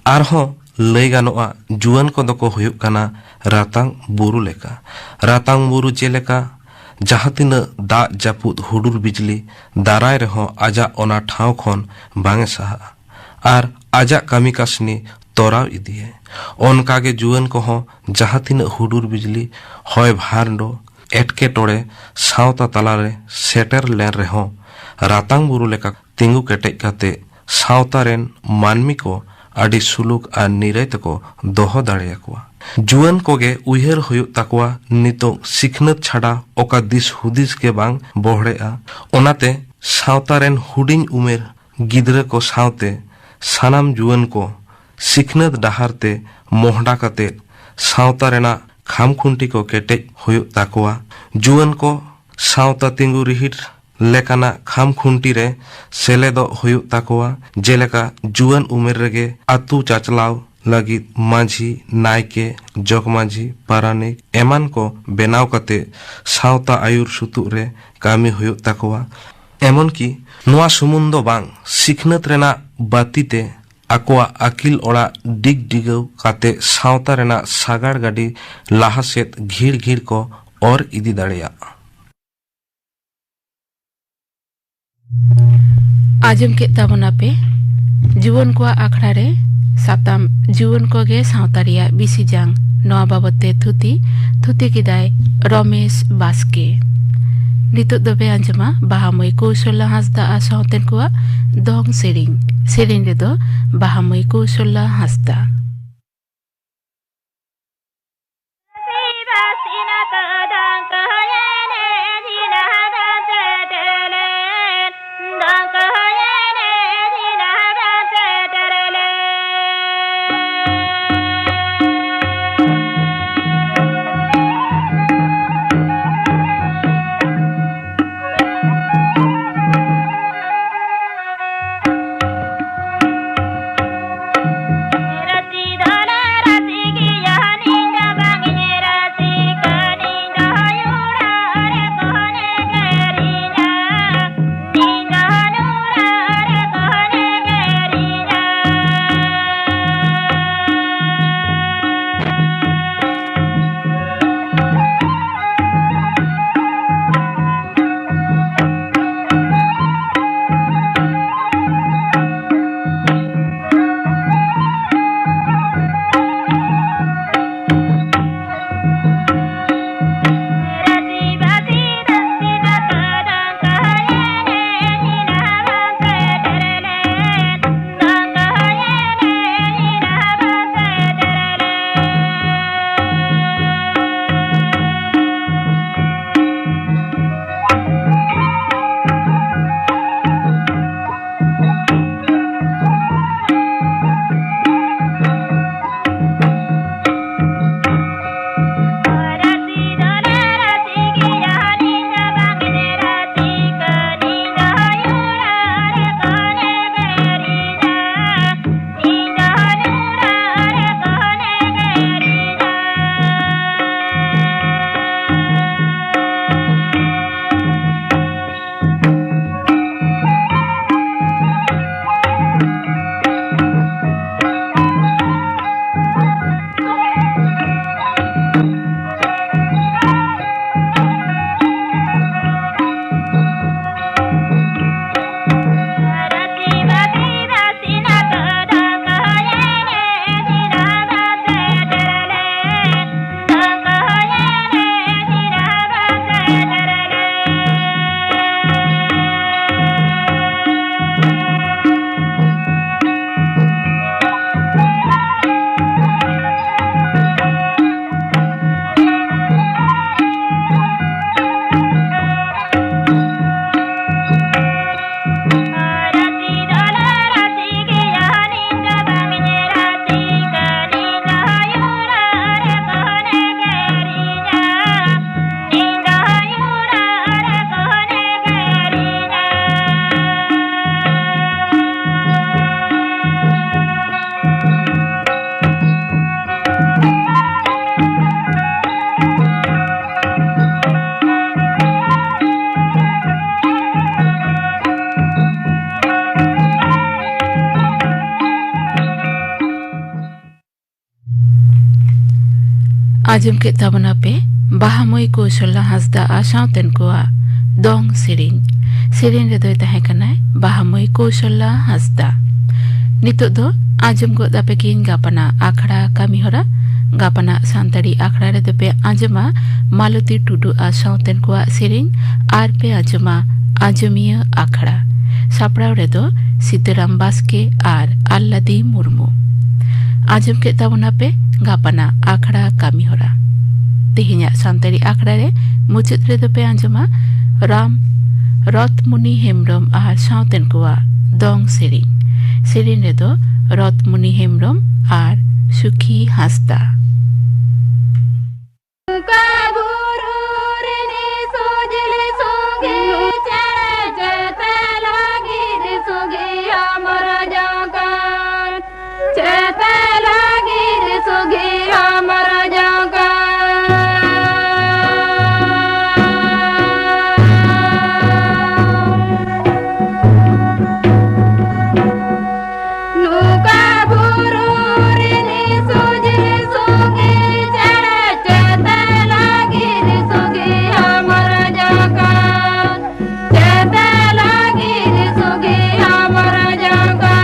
ᱟᱨᱦᱚᱸ ᱞᱟᱹᱭ ᱜᱟᱱᱚᱜᱼᱟ, ᱡᱩᱣᱟᱹᱱ ᱠᱚᱫᱚ ᱠᱚ ᱦᱩᱭᱩᱜ ᱠᱟᱱᱟ ᱨᱟᱛᱟᱝ ᱵᱩᱨᱩ ᱞᱮᱠᱟ᱾ ᱨᱟᱛᱟᱝ ᱵᱩᱨᱩ ᱡᱮᱞᱮᱠᱟ ᱡᱟᱦᱟᱸ ᱛᱤᱱᱟᱹᱜ ᱫᱟᱜ ᱡᱟᱹᱯᱩᱫ ᱦᱩᱰᱩᱨ ᱵᱤᱡᱽᱞᱤ ᱫᱟᱨᱟᱭ ᱨᱮᱦᱚᱸ ᱟᱡᱟᱜ ᱚᱱᱟ ᱴᱷᱟᱶ ᱠᱷᱚᱱ ᱵᱟᱝ ᱮ ᱥᱟᱦᱟᱜᱼᱟ ᱟᱨ ᱟᱡᱟᱜ ᱠᱟᱹᱢᱤ ᱠᱟᱹᱥᱱᱤ ᱛᱚᱨᱟᱣ ᱤᱫᱤᱭᱟᱭ᱾ ᱚᱱᱠᱟᱜᱮ ᱡᱩᱣᱟᱹᱱ ᱠᱚᱦᱚᱸ ᱡᱟᱦᱟᱸ ᱛᱤᱱᱟᱹᱜ ᱦᱩᱰᱩᱨ ᱵᱤᱡᱽᱞᱤ, ᱦᱚᱭ ᱵᱷᱟᱨᱰᱚ, ᱮᱴᱠᱮᱴᱚᱬᱮ ᱥᱟᱶᱛᱟ ᱛᱟᱞᱟᱨᱮ ᱥᱮᱴᱮᱨ ᱞᱮᱱ ᱨᱮᱦᱚᱸ ᱨᱟᱛᱟᱝ ᱵᱩᱨᱩ ᱞᱮᱠᱟ ᱛᱤᱸᱜᱩ ᱠᱮᱴᱮᱡ ᱠᱟᱛᱮ ᱥᱟᱶᱛᱟ ᱨᱮᱱ ᱢᱟᱹᱱᱢᱤ ᱠᱚ ᱟᱹᱰᱤ ᱥᱩᱞᱩᱠ ᱟᱨ ᱱᱤᱨᱟᱹᱭ ᱛᱮᱠᱚ ᱫᱚᱦᱚ ᱫᱟᱲᱮᱭᱟᱠᱚᱣᱟ᱾ ᱡᱩᱣᱟᱹᱱ ᱠᱚᱜᱮ ᱩᱭᱦᱟᱹᱨ ᱦᱩᱭᱩᱜ ᱛᱟᱠᱚᱣᱟ, ᱱᱤᱛᱚᱜ ᱥᱤᱠᱷᱱᱟᱹᱛ ᱪᱷᱟᱰᱟ ᱚᱠᱟ ᱫᱤᱥ ᱦᱩᱫᱤᱥ ᱜᱮ ᱵᱟᱝ ᱵᱚᱦᱲᱮᱜᱼᱟ᱾ ᱚᱱᱟᱛᱮ ᱥᱟᱶᱛᱟ ᱨᱮᱱ ᱦᱩᱰᱤᱧ ᱩᱢᱮᱨ ᱜᱤᱫᱽᱨᱟᱹ ᱠᱚ ᱥᱟᱶᱛᱮ ᱥᱟᱱᱟᱢ ᱡᱩᱣᱟᱹᱱ ᱠᱚ ᱥᱤᱠᱷᱱᱟᱹᱛ ᱰᱟᱦᱟᱨ ᱛᱮ ᱢᱚᱦᱰᱟ ᱠᱟᱛᱮ ᱥᱟᱶᱛᱟ ᱨᱮᱱᱟᱜ ᱠᱷᱟᱢᱠᱷᱩᱱᱴᱤ ᱠᱚ ᱠᱮᱴᱮᱡ ᱦᱩᱭᱩᱜ ᱛᱟᱠᱚᱣᱟ᱾ ᱡᱩᱣᱟᱹᱱ ᱠᱚ ᱥᱟᱶᱛᱟ ᱛᱤᱸᱜᱩ ᱨᱤᱦᱤᱴ ᱞᱮᱠᱟᱱᱟᱜ ᱠᱷᱟᱢᱠᱷᱩᱱᱴᱤ ᱨᱮ ᱥᱮᱞᱮᱫᱚᱜ ᱦᱩᱭᱩᱜ ᱛᱟᱠᱚᱣᱟ, ᱡᱮᱞᱮᱠᱟ ᱡᱩᱣᱟᱹᱱ ᱩᱢᱮᱨ ᱨᱮᱜᱮ ᱟᱹᱛᱩ ᱪᱟᱪᱞᱟᱣ ᱞᱟᱹᱜᱤᱫ ᱢᱟᱹᱡᱷᱤ, ᱱᱟᱭᱠᱮ, ᱡᱚᱜᱽᱢᱟᱹᱡᱷᱤ, ᱯᱟᱨᱟᱱᱤᱠ ᱮᱢᱟᱱ ᱠᱚ ᱵᱮᱱᱟᱣ ᱠᱟᱛᱮ ᱥᱟᱶᱛᱟ ᱟᱹᱭᱩᱨ ᱥᱩᱛᱩᱜ ᱨᱮ ᱠᱟᱹᱢᱤ ᱦᱩᱭᱩᱜ ᱛᱟᱠᱚᱣᱟ᱾ ᱮᱢᱚᱱᱠᱤ ᱱᱚᱣᱟ ᱥᱩᱢᱩᱝ ᱫᱚ ᱵᱟᱝ, ᱥᱤᱠᱷᱱᱟᱹᱛ ᱨᱮᱱᱟᱜ ᱵᱟᱹᱛᱤ ᱛᱮ ᱟᱠᱚᱣᱟᱜ ᱟᱹᱠᱤᱞ ᱚᱲᱟᱜ ᱰᱤᱜᱽ ᱰᱤᱜᱟᱹᱣ ᱠᱟᱛᱮ ᱥᱟᱶᱛᱟ ᱨᱮᱱᱟᱜ ᱥᱟᱜᱟᱲ ᱜᱟᱹᱰᱤ ᱞᱟᱦᱟ ᱥᱮᱫ ᱜᱷᱤᱲ ᱜᱷᱤᱲ ᱠᱚ ᱚᱨ ᱤᱫᱤ ᱫᱟᱲᱮᱭᱟᱜ᱾ ᱟᱸᱡᱚᱢ ᱠᱮᱫ ᱛᱟᱵᱚᱱᱟᱯᱮ ᱡᱩᱣᱟᱹᱱ ᱠᱚᱣᱟᱜ ᱟᱠᱷᱲᱟ ᱨᱮ ᱥᱟᱛᱟᱢ ᱡᱩᱣᱟᱹᱱ ᱠᱚᱜᱮ ᱥᱟᱶᱛᱟ ᱨᱮᱭᱟᱜ ᱵᱤᱥᱤ ᱡᱟᱝ, ᱱᱚᱣᱟ ᱵᱟᱵᱚᱛ ᱛᱮ ᱛᱷᱩᱛᱤ, ᱛᱷᱩᱛᱤ ᱠᱮᱫᱟᱭ ᱨᱚᱢᱮᱥ ᱵᱟᱥᱠᱮ᱾ ᱱᱤᱛᱚᱜ ᱫᱚᱯᱮ ᱟᱸᱡᱚᱢᱟ ᱵᱟᱦᱟ ᱢᱟᱹᱭ ᱠᱚᱣᱥᱚᱞᱟ ᱦᱟᱸᱥᱫᱟ ᱟᱨ ᱥᱟᱶᱛᱮᱱ ᱠᱚᱣᱟᱜ ᱫᱚᱝ ᱥᱮᱨᱮᱧ᱾ ᱥᱮᱨᱮᱧ ᱨᱮᱫᱚ ᱵᱟᱦᱟ ᱢᱟᱹᱭ ᱠᱚᱣᱥᱚᱞᱟ ᱦᱟᱸᱥᱫᱟ᱾ ᱟᱸᱡᱚᱢ ᱠᱮᱫ ᱛᱟᱵᱚᱱᱟ ᱯᱮ ᱵᱟᱦᱟ ᱢᱟᱹᱭ ᱠᱳᱥᱚᱞᱟ ᱦᱟᱸᱥᱫᱟ ᱟᱨ ᱥᱟᱶᱛᱮᱱ ᱠᱚᱣᱟᱜ ᱫᱚᱝ ᱥᱮᱨᱮᱧ᱾ ᱥᱮᱨᱮᱧ ᱨᱮᱫᱚᱭ ᱛᱟᱦᱮᱸ ᱠᱟᱱᱟᱭ ᱵᱟᱦᱟ ᱢᱟᱹᱭ ᱠᱳᱥᱚᱞᱟ ᱦᱟᱸᱥᱫᱟ᱾ ᱱᱤᱛᱚᱜ ᱫᱚ ᱟᱸᱡᱚᱢ ᱜᱚᱫ ᱟᱯᱮ ᱜᱤᱧ ᱜᱟᱯᱟᱱᱟᱜ ᱟᱠᱷᱲᱟ ᱠᱟᱹᱢᱤ ᱦᱚᱨᱟ᱾ ᱜᱟᱯᱟᱱᱟᱜ ᱥᱟᱱᱛᱟᱲᱤ ᱟᱠᱷᱲᱟ ᱨᱮᱫᱚ ᱯᱮ ᱟᱸᱡᱚᱢᱟ ᱢᱟᱞᱚᱛᱤ ᱴᱩᱰᱩ ᱟᱨ ᱥᱟᱶᱛᱮᱱ ᱠᱚᱣᱟᱜ ᱥᱮᱨᱮᱧ, ᱟᱨ ᱯᱮ ᱟᱸᱡᱚᱢᱟ ᱟᱸᱡᱚᱢᱤᱭᱟᱹ ᱟᱠᱷᱲᱟ᱾ ᱥᱟᱯᱲᱟᱣ ᱨᱮᱫᱚ ᱥᱤᱛᱟᱹᱨᱟᱢ ᱵᱟᱥᱠᱮ ᱟᱨ ᱟᱞᱞᱟᱫᱤ ᱢᱩᱨᱢᱩ᱾ ᱟᱸᱡᱚᱢ ᱠᱮᱫ ᱛᱟᱵᱚᱱᱟ ᱯᱮ ᱜᱟᱯᱟᱱᱟᱜ ᱟᱠᱷᱲᱟ ᱠᱟᱹᱢᱤ ᱦᱚᱨᱟ᱾ ᱛᱮᱦᱮᱧᱟᱜ ᱥᱟᱱᱛᱟᱲᱤ ᱟᱠᱷᱲᱟ ᱨᱮ ᱢᱩᱪᱟᱹᱫ ᱨᱮᱫᱚ ᱯᱮ ᱟᱸᱡᱚᱢᱟ ᱨᱟᱢ ᱨᱚᱛᱢᱩᱱᱤ ᱦᱮᱢᱵᱨᱚᱢ ᱟᱨ ᱥᱟᱶᱛᱮᱱ ᱠᱚᱣᱟᱜ ᱫᱚᱝ ᱥᱮᱨᱮᱧ᱾ ᱥᱮᱨᱮᱧ ᱨᱮᱫᱚ ᱨᱚᱛᱢᱩᱱᱤ ᱦᱮᱢᱵᱨᱚᱢ ᱟᱨ ᱥᱩᱠᱷᱤ ᱦᱟᱸᱥᱫᱟ᱾ ᱚᱠᱟ ᱵᱩᱨᱩ ᱨᱤᱱᱤᱡ ᱥᱩᱡᱤᱞ ᱥᱩᱜᱤ ᱪᱮᱬᱮ ᱪᱮᱛᱮ ᱞᱟᱹᱜᱤᱫ ᱥᱩᱜᱤ ᱟᱢᱨᱟ ᱡᱚᱝᱠᱟᱱ᱾ ᱪᱮᱛᱮ ᱞᱟᱹᱜᱤᱫ ᱥᱩᱜᱤ ᱟᱢᱨᱟ ᱡᱚᱝᱠᱟᱱ᱾ ᱱᱚᱝᱠᱟ ᱵᱩᱨᱩ ᱨᱤᱱᱤᱡ ᱥᱩᱡᱤ ᱥᱩᱜᱤ ᱪᱮᱬᱮ ᱪᱮᱛᱮ ᱞᱟᱹᱜᱤᱫ ᱥᱩᱜᱤ ᱟᱢᱨᱟ ᱡᱚᱝᱠᱟᱱ᱾ ᱪᱮᱛᱮ ᱞᱟᱹᱜᱤᱫ ᱥᱩᱜᱤ ᱟᱢᱨᱟ ᱡᱚᱝᱠᱟᱱ᱾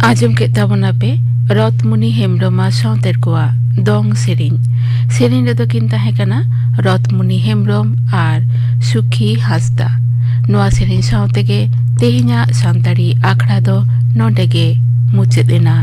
ᱟᱸᱡᱚᱢ ᱠᱮᱫ ᱛᱟᱵᱚᱱᱟᱯᱮ ᱨᱚᱛᱢᱩᱱᱤ ᱦᱮᱢᱵᱨᱚᱢ ᱟᱨ ᱥᱟᱶᱛᱮᱨ ᱠᱚᱣᱟᱜ ᱫᱚᱝ ᱥᱮᱨᱮᱧ᱾ ᱥᱮᱨᱮᱧ ᱨᱮᱫᱚ ᱠᱤᱱ ᱛᱟᱦᱮᱸ ᱠᱟᱱᱟ ᱨᱚᱛᱢᱩᱱᱤ ᱦᱮᱢᱵᱨᱚᱢ ᱟᱨ ᱥᱩᱠᱷᱤ ᱦᱟᱸᱥᱫᱟ᱾ ᱱᱚᱣᱟ ᱥᱮᱨᱮᱧ ᱥᱟᱶ ᱛᱮᱜᱮ ᱛᱮᱦᱮᱧᱟᱜ ᱥᱟᱱᱛᱟᱲᱤ ᱟᱠᱷᱲᱟ ᱫᱚ ᱱᱚᱰᱮ ᱜᱮ ᱢᱩᱪᱟᱹᱫ ᱮᱱᱟ᱾